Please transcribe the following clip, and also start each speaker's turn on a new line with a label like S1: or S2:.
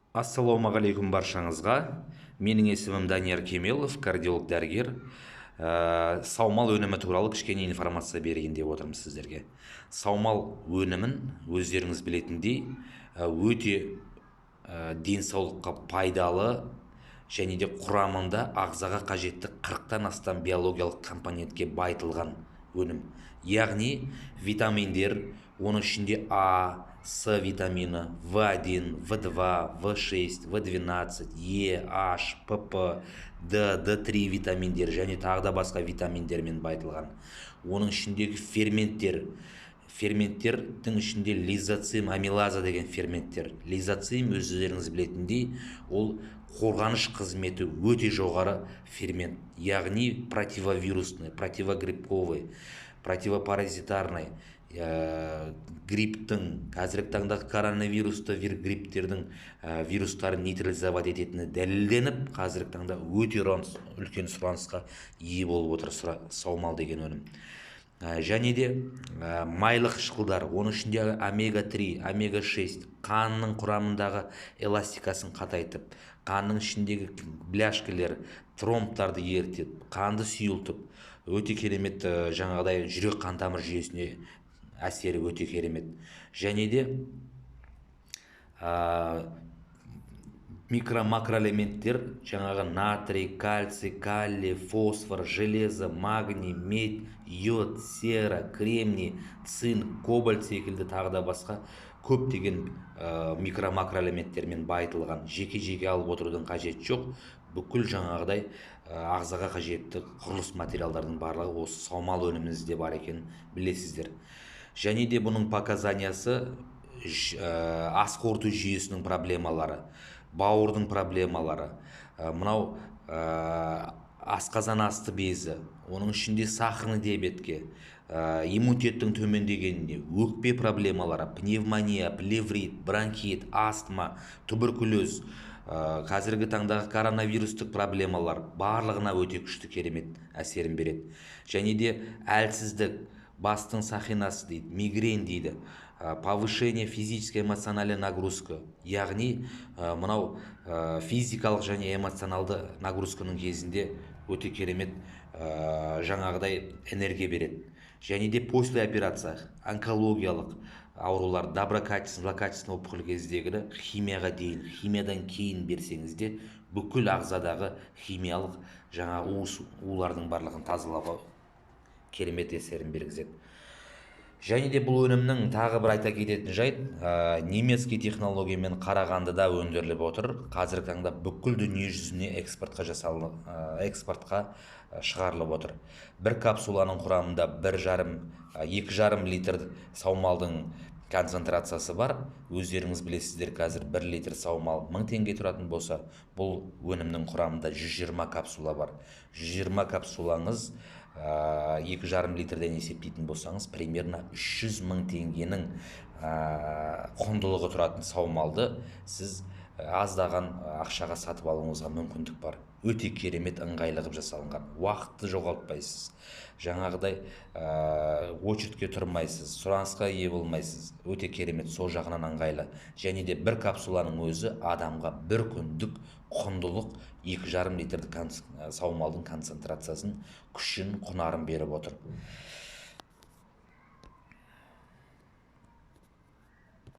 S1: Ассалаумағалейкум баршаңызға! Менің есімім Данияр Кемелов, кардиолог дәрігер. Саумал өнімі туралы кішкене информация берейін деп отырмын сіздерге. Саумал өнімін өздеріңіз білетіндей, өте денсаулыққа пайдалы және де құрамында ағзаға қажетті 40-тан астам биологиялық компонентке байытылған өнім, яғни витаминдер, оның ішінде А, С витамині, В1, В2, В6, В12, Е, H, ПП, Д, Д3 витаминдер және тағы да басқа витаминдермен байытылған. Оның ішіндегі ферменттер, ферменттердің ішінде лизоцим, амилаза деген ферменттер. Лизоцим, өздеріңіз білетіндей, ол қорғаныш қызметі өте жоғары фермент, яғни противовирусный, противогрибковый, противопаразитарный, грипптің, қазіргі таңдағы коронавирусты грипптердің вирустарын нейтрализовать ететіні дәлелденіп, қазіргі таңда өте үлкен сұранысқа ие болып отыр саумал деген өнім. Және де майлы қышқылдар, оның ішінде омега 3, омега 6, қанның құрамындағы эластикасын қатайтып, қанның ішіндегі бляшкалер, тромбтарды ерітеді, қанды сұйылтып, өте керемет, жаңағыдай жүрек қан тамыр жүйесіне әсері өте керемет. Және де микро, макроэлементтер, жаңағы натрий, кальций, калий, фосфор, железо, магний, медь, йод, сера, кремний, цинк, кобальт секілді тағы да басқа көптеген микро, макроэлементтермен байытылған. Жеке жеке алып отырудың қажеті жоқ. Бүкіл жаңағыдай ағзаға қажетті құрылыс материалдардың барлығы осы саумал өнімімізде бар екенін білесіздер. Және де бұның показаниясы: ас қорыту жүйесінің проблемалары, бауырдың проблемалары, мынау асқазан асты безі, оның ішінде сахарный диабетке, иммунитеттің төмендегеніне, өкпе проблемалары, пневмония, плеврит, бронхит, астма, туберкулез, қазіргі таңдағы коронавирустық проблемалар, барлығына өте күшті, керемет әсерін береді. Және де әлсіздік, бастың сақинасы дейді, мигрень дейді, повышение физической, эмоциональной нагрузка, яғни мынау физикалық және эмоционалды нагрузканың кезінде өте керемет жаңағыдай энергия береді. Және де после операция, онкологиялық аурулар, доброкачественный, злокачественный опухоль кездегі химияға дейін, химиядан кейін берсеңіз де, бүкіл ағзадағы химиялық жаңа улардың барлығын тазалауға керемет әсерін бергізеді. Және де бұл өнімнің тағы бір айта кететін жайт, немецкий технологиямен Қарағандыда өндіріліп отыр. Қазіргі таңда бүкіл дүние жүзіне экспортқа шығарылып отыр. Бір капсуланың құрамында 1,5, 2,5 литр саумалдың концентрациясы бар. Өздеріңіз білесіздер, қазір 1 литр саумал 1000 теңге тұратын болса, бұл өнімнің құрамында 120 капсула бар. 120 капсулаңыз 2,5 литрден есептейтін болсаңыз, примерно 300 мың теңгенің құндылығы тұратын саумалды сіз аздаған ақшаға сатып алуыңызға мүмкіндік бар. Өте керемет, ыңғайлы қылып жасалынған. Уақытты жоғалтпайсыз, жаңағыдай очередьке тұрмайсыз, сұранысқа ие болмайсыз. Өте керемет, сол жағынан ыңғайлы. Және де бір капсуланың өзі адамға бір күндік құндылық, 2,5 литр саумалдың концентрациясын, күшін, құнарын беріп отыр.